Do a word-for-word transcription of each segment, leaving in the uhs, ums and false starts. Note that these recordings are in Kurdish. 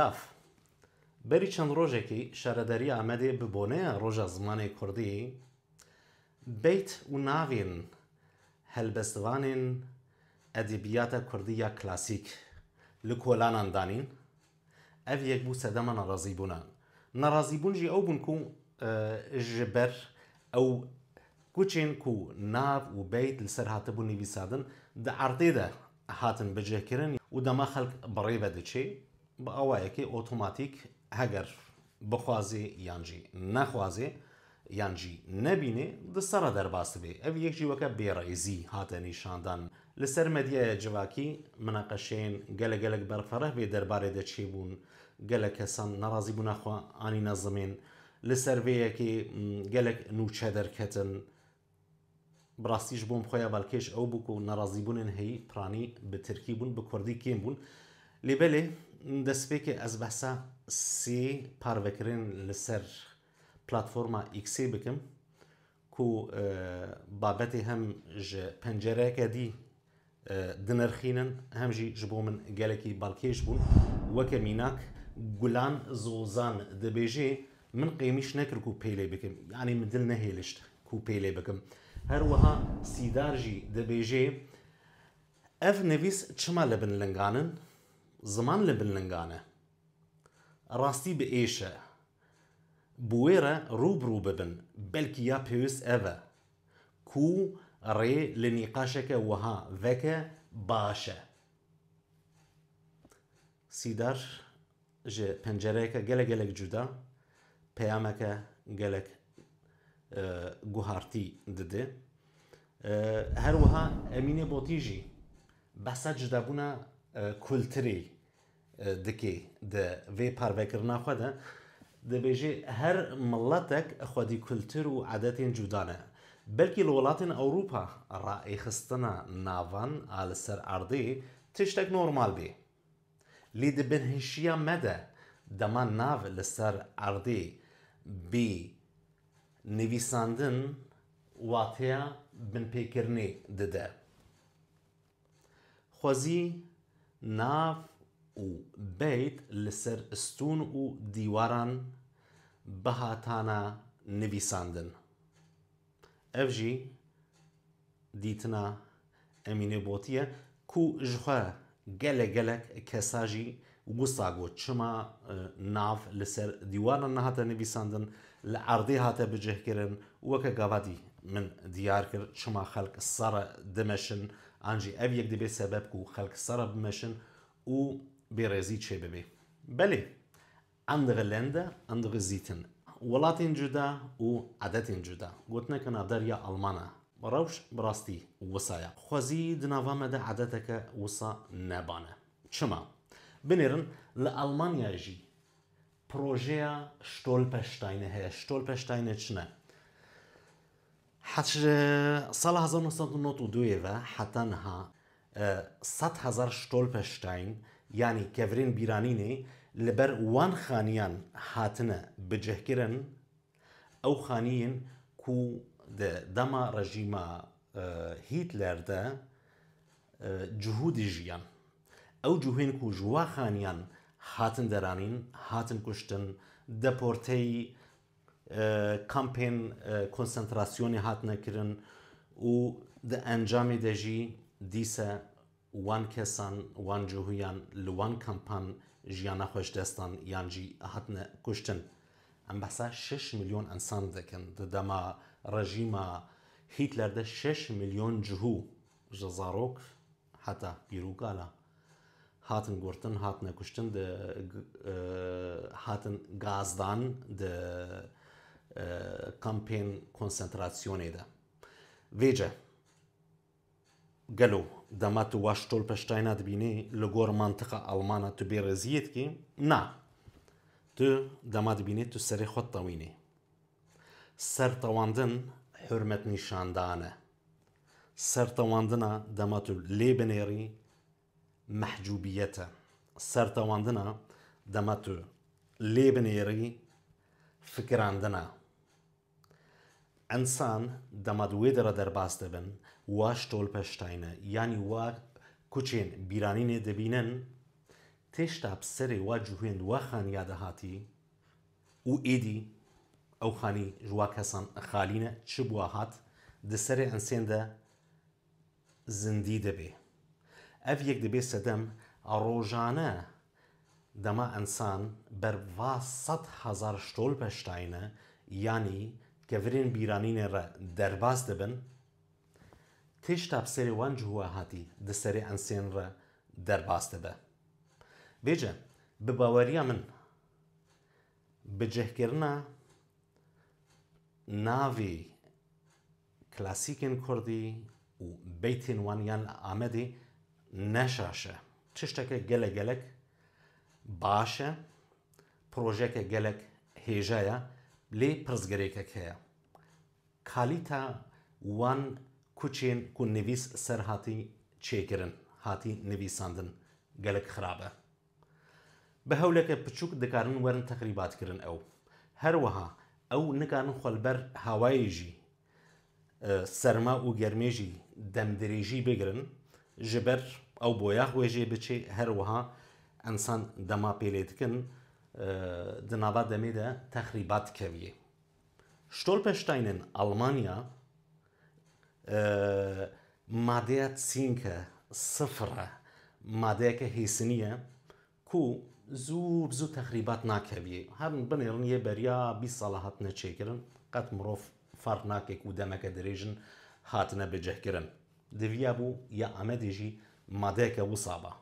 Ev. Berî çend rojekî Şaredariya Amedê bi boneya Roja Zimanê Kurdî beyt û navên helbestvanên edebiyata kurdî ya klasîk li kolanan danîn. Ev yek bû sedema nerazîbûnan. Nerazîbûn jî ew bûn ku, e, ji ber ew kuçên ku nav û beyt li ser hatibûn nivîsandin, di erdê de hatin bicihkirin û dema xelk bi rê ve diçê, bi awayekê otomatîk, heger bixwazê yan jî nexwazê, yan jî nebînê, di ser re derbas dibe. Ev yek jî weke bêrêzî hate nîşandan. Li ser medyaya civakî minaqeşeyên gelek gelek berfireh vê derbarê de çêbûn. Gelek kesan nerazîbûna xwe anîne zimên. Li ser vê yekê, m, gelek nûçe derketin. Bi rastî ji bo min xwe ya balkêş ew bû ku nerazîbûnên heyî piranî bi tirkî bûn, bi kurdî kêm bûn. Lê belê, destpêkê ez behsa sê parvekirin li ser platforma X-ê bikim ku, e, babetê hem ji pencereyeke dî, e, dinirxînin, hem jî ji bo min gelekî balkêş bûn. Weke mînak, Gulan Zozan dibêje, min qêmîş nekir ku pêlê bikim. Yanî min dil nehêlişt ku pêlê bikim. Her wiha Sîdar jî dibêje, ev nivîs çima li bin lingan in? Ziman li bin lingan e. Rastî bi êş e. Bi wê re rû bi rû bibin, belkî ya pêwîst ev e, ku rê li nîqaşeke wiha veke baş e. Sîdar ji pencereyeke gelek gelek cuda, peyameke gelek, e, guhartî dide. E, her wiha Emînê Botî jî behsa cudabûna, e, kulturê, e, dike di vê parvekirina xwe de. Dibêje, her miletek xwedî kultur û edetên cuda ne. Belkî li welatên Ewropa raêxistina navan a li ser erdê tiştek normal bê. Lê di binhişiya me de dema nav li ser erdê bê nivîsandin, wateya binpêkirinê dide. Xwezî nav û beyt li ser stûn û dîwaran bihatana nivîsandin. Ev jî dîtina Emînê Botî ye ku ji xwe gelek gelek kesa jî wisa got, çima, e, nav li ser dîwaran nehate nivîsandin, li erdê hate bicihkirin, weke gavadî min diyar kir, çima xelk sere dimeşin, an jî ev yek dibe sebeb ku xelk sere bimeşin û bêrêzî çêbibe. Belê, Andere Länder, andere Sitten. Welatên cuda û edetên cuda. Gotineke navdar ya Alman e. Rewş bi rastî wisa ye. Xwezî di nava me de edeteke wisa nebane. Çima? Binêrin, li Almanya jî projeya Stolpersteine heye. Stolpersteine çi ne? Hez-, ji sala hezar neh sed û nod û duyê ve heta niha, e, sed hezar Stolperstein, yanî kevirên bîranînê, li ber wan xaniyan hatine bicihkirin. Ew xaniyên ku di dema rejîma, e, Hitler de, e, cihû dijiyan. Ew cihên ku ji wa xaniyan hatin deranîn, hatin kuştin, deporteyî, e, kampên, e, konsentrasyonê hatine kirin û di encamê de jî dîse wan kesan, wan cihûyan li wan kampan jiyana xwe ji dest dan yan jî hatine kuştin. Em behsa şeş milyon însan dikin. Di dema rejîma Hitler de şeş milyon cihû, ji zarok heta pîr û kala, hatin girtin, hatine kuştin, di, e, hatin gazdan di, e, kampên konsentrasyonê de. Vêce, gelo dema tu wa Stolpersteina dibînî, li gor mantiqa Almana tu bêrêziyê dikî? Na. Tu dema dibînî, tu serê xwe ditewînî. Sertewandin hurmetnîşandan e. Sertewandina dema tu lê binêrî, mehcûbiyet e. Sertewandina dema tu lê binêrî, fikirandin e. Însan dema di wê dere derbas dibin, wa Stolpersteine, yanî wa kuçên bîranînê dibînin, Têşta bi serê wa cihûyên di wa xaniya de hatî û êdî ew xanî ji wa kesan xalî ne, çi bi wa hat, di serê insên de zindî dibe. Ev yek dibe sedem, rojane dema insan ber va sed hezar Stolpersteine, yanî kevirên bîranînê re derbas dibin, têşta bi serê wan cihûa hatî di serê insên re derbas dibe. Bêje, bi baweriya min, bicihkirina navê klasîkên kurdî û beytên wan yan Amedê ne şaş e. Tişteke gelek gelek baş e, projeke gelek hêja ye, lê pirsgirêkek heye. Kalîta wan kuçên ku nivîs ser hatî çêkirin, hatî nivîsandin, gelek xirab e. Bi hewleke piçûk dikarin werin texrîbat kirin ew. Her wiha ew nikarin xwe li ber hawayê jî, e, serma û germê jî demdirêjî bigirin. Ji ber ew boyax wê jê biçê, her wiha insan dema pêlê dikin, e, di nava demê de texrîbat dikeviyê. Stolpersteinen Almanya, e, madeya tsînke, sifir e, madeyeke hêsinî ye ku zû bi zû texrîbat nakeviyê. Herin binêrin yê beriya bîst sala hatine çêkirin, qet mirov farq nake ku demeke dirêj in hatine bicihkirin. Diviya bû ya Amedê jî madeyeke wisa ba.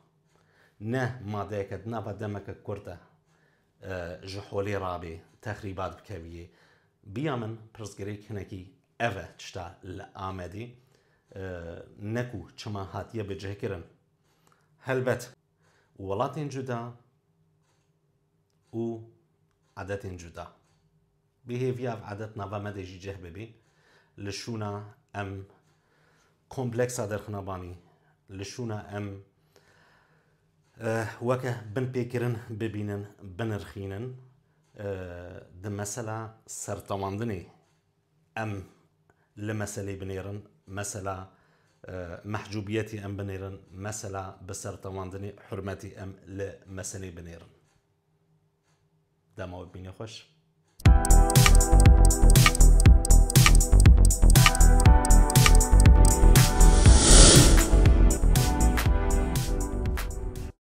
Ne madeyeke di nava demeke kurt de, e, ji holê rabê, texrîbat bikeviyê. Biya min pirsgirêk hinekî ev e, tişta li Amedê, e, ne ku çima hatiye bicihkirin. Helbet, welatên cuda û edetên cuda. Bi hêviya ev edet nava me de jî cih bibî. Li şûna em kompleksa derxinabanî, li şûna em, eh, weke binpêkirin bibînin, binirxînin, eh, di mesela sertewandinê em li meselê binêrin, mesela, eh, mehcûbiyetî em binêrin, mesela bi sertewandinê hurmetî em li meselê binêrin. Dema we bîne xweş.